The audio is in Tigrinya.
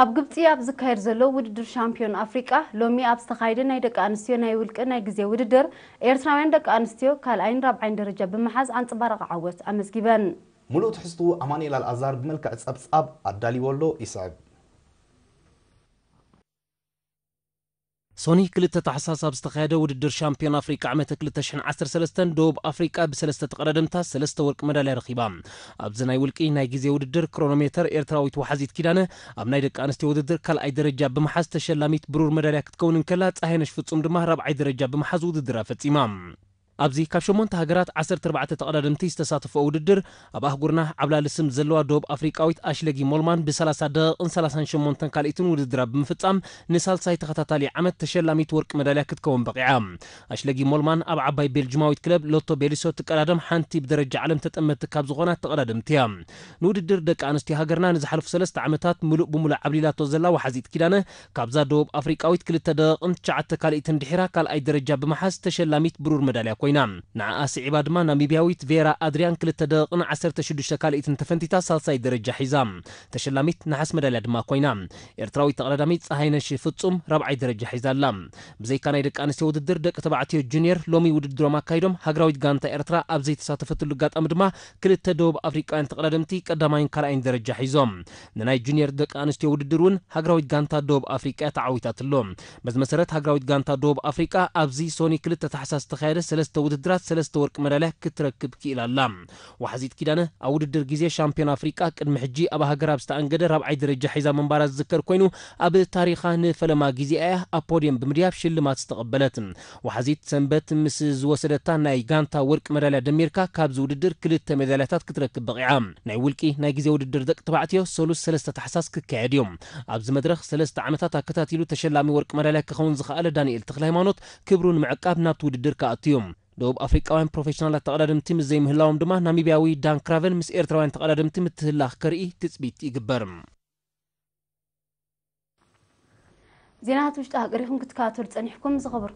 ኣብ ግብጺ ኣብ ዝካየድ ዘሎ ውድድር ሻምፒዮን ኣፍሪቃ ሎሚ ኣብ ዝተኻየደ ናይ ደቂ ኣንስትዮ ናይ ውልቂ ናይ ግዜ ውድድር ኤርትራውያን ደቂ ኣንስትዮ ካልኣይን ራብዓይን ደረጃ ብምሓዝ ኣንጸባራቒ ዓወት ኣመዝጊበን። ሙሉእ ትሕዝትኡ ኣማኑኤል ኣልኣዛር ብመልክዕ ጸብጻብ ኣዳልይዎ ኣሎ፣ ይስዕብ። ሶኒ ክልተ ታሕሳስ ኣብ ዝተኻየደ ውድድር ሻምፒዮን ኣፍሪቃ ዓመተ ክልተ ሽሕን ዓሰርተ ሰለስተን ደቡብ ኣፍሪቃ ብሰለስተ ተቐዳደምታ ሰለስተ ወርቂ መዳልያ ረኺባ። ኣብዚ ናይ ውልቂ ናይ ግዜ ውድድር ክሮኖሜተር ኤርትራዊት ወሓዚት ኪዳነ ኣብ ናይ ደቂ ኣንስትዮ ውድድር ካልኣይ ደረጃ ብምሓዝ ተሸላሚት ብሩር መዳልያ ክትከውን እንከላ፣ ጸሃይነሽ ፍጹም ድማ ራብዓይ ደረጃ ብምሓዝ ውድድራ ፈጺማ። ኣብዚ ካብ ሸሞንተ ሃገራት ዓሰርተ ኣርባዕተ ተቐዳደምቲ ዝተሳተፎ ውድድር፣ ኣብ ኣህጉርና ዓብላሊ ስም ዘለዋ ደቡብ ኣፍሪቃዊት ኣሽለጊ ሞልማን ብሰላሳ ደቂቕን ሰላሳን ሸሞንተን ካልኢትን ውድድራ ብምፍጻም ንሳልሳይ ተኸታታሊ ዓመት ተሸላሚት ወርቂ መዳልያ ክትከውን በቒዓ። ኣሽለጊ ሞልማን ኣብ ዓባይ ቤልጅማዊት ክለብ ሎቶ ቤሊሶ ትቀዳደም ሓንቲ ብደረጃ ዓለም ተጠመቲ ካብ ዝኾና ተቐዳደምቲ እያ። ንውድድር ደቂ ኣንስትዮ ሃገርና ንዝሓለፉ ሰለስተ ዓመታት ምሉእ ብምሉእ ዓብሊላቶ ዘላ ወሓዚት ኪዳነ፣ ካብዛ ደቡብ ኣፍሪቃዊት ክልተ ደቂቕን ትሽዓተ ካልኢትን ድሒራ ካልኣይ ደረጃ ብምሓዝ ተሸላሚት ብሩር መዳልያ ኮይና። ንዓኣ ስዒባ ድማ ናሚብያዊት ቬራ ኣድርያን ክልተ ደቂቕን ዓሰርተ ሽዱሽተ ካልኢትን ተፈንቲታ ሳልሳይ ደረጃ ሒዛ። ተሸላሚት ነሓስ መዳልያ ድማ ኮይና። ኤርትራዊት ተቐዳዳሚት ጸሃይነሽ ፍጹም ራብዓይ ደረጃ ሒዛ ኣላ። ብዘይካ ናይ ደቂ ኣንስትዮ ውድድር፣ ደቂ ተባዕትዮ ጁኒየር ሎሚ ውድድሮም ኣካይዶም። ሃገራዊት ጋንታ ኤርትራ ኣብ ዘይተሳተፈትሉ ኣጋጣሚ ድማ ክልተ ደቡብ ኣፍሪቃውያን ተቐዳደምቲ ቀዳማይን ካልኣይን ደረጃ ሒዞም። ንናይ ጁኒየር ደቂ ኣንስትዮ ውድድር እውን ሃገራዊት ጋንታ ደቡብ ኣፍሪቃ ተዓዊታትሎ። በዚ መሰረት ሃገራዊት ጋንታ ደቡብ ኣፍሪቃ ኣብዚ ሶኒ ክልተ ታሕሳስ ዝተኻየደ ሰለስተ ውድድራት ሰለስተ ወርቂ መዳልያ ክትረክብ ክኢላ ኣላ። ወሓዚት ኪዳነ ኣብ ውድድር ግዜ ሻምፒዮን ኣፍሪቃ ቅድሚ ሕጂ ኣብ ሃገር ኣብ ዝተኣንገደ ራብዓይ ደረጃ ሒዛ ምንባራ ዝዝከር ኮይኑ፣ ኣብ ታሪኻ ንፈለማ ግዜ እያ ኣብ ፖድየም ብምድያብ ሽልማት ዝተቐበለት። ወሓዚት ሰንበት ምስ ዝወሰደታ ናይ ጋንታ ወርቂ መዳልያ ደሚርካ ካብዚ ውድድር ክልተ ሜዳልያታት ክትረክብ በቒዓ። ናይ ውልቂ ናይ ግዜ ውድድር ደቂ ተባዕትዮ ሰሉስ ሰለስተ ታሕሳስ ክካየድ እዩ። ኣብዚ መድረኽ ሰለስተ ዓመታት ኣከታቲሉ ተሸላሚ ወርቂ መዳልያ ክኸውን ዝኸኣለ ዳንኤል ተኽለ ሃይማኖት ክብሩ ንምዕቃብ ናብቲ ውድድር ክኣቱ እዩ። ደቡብ ኣፍሪቃውያን ፕሮፌሽናላት ተቐዳደምቲ ምስ ዘይምህላዎም ድማ ናሚብያዊ ዳን ክራቨን ምስ ኤርትራውያን ተቐዳደምቲ ምትህላኽ ከርኢ ትጽቢት ይግበር። ዜናታት ውሽጢ ሃገር ኢኹም ክትከታተሉ ጸኒሕኩም። ዝኸበርኩም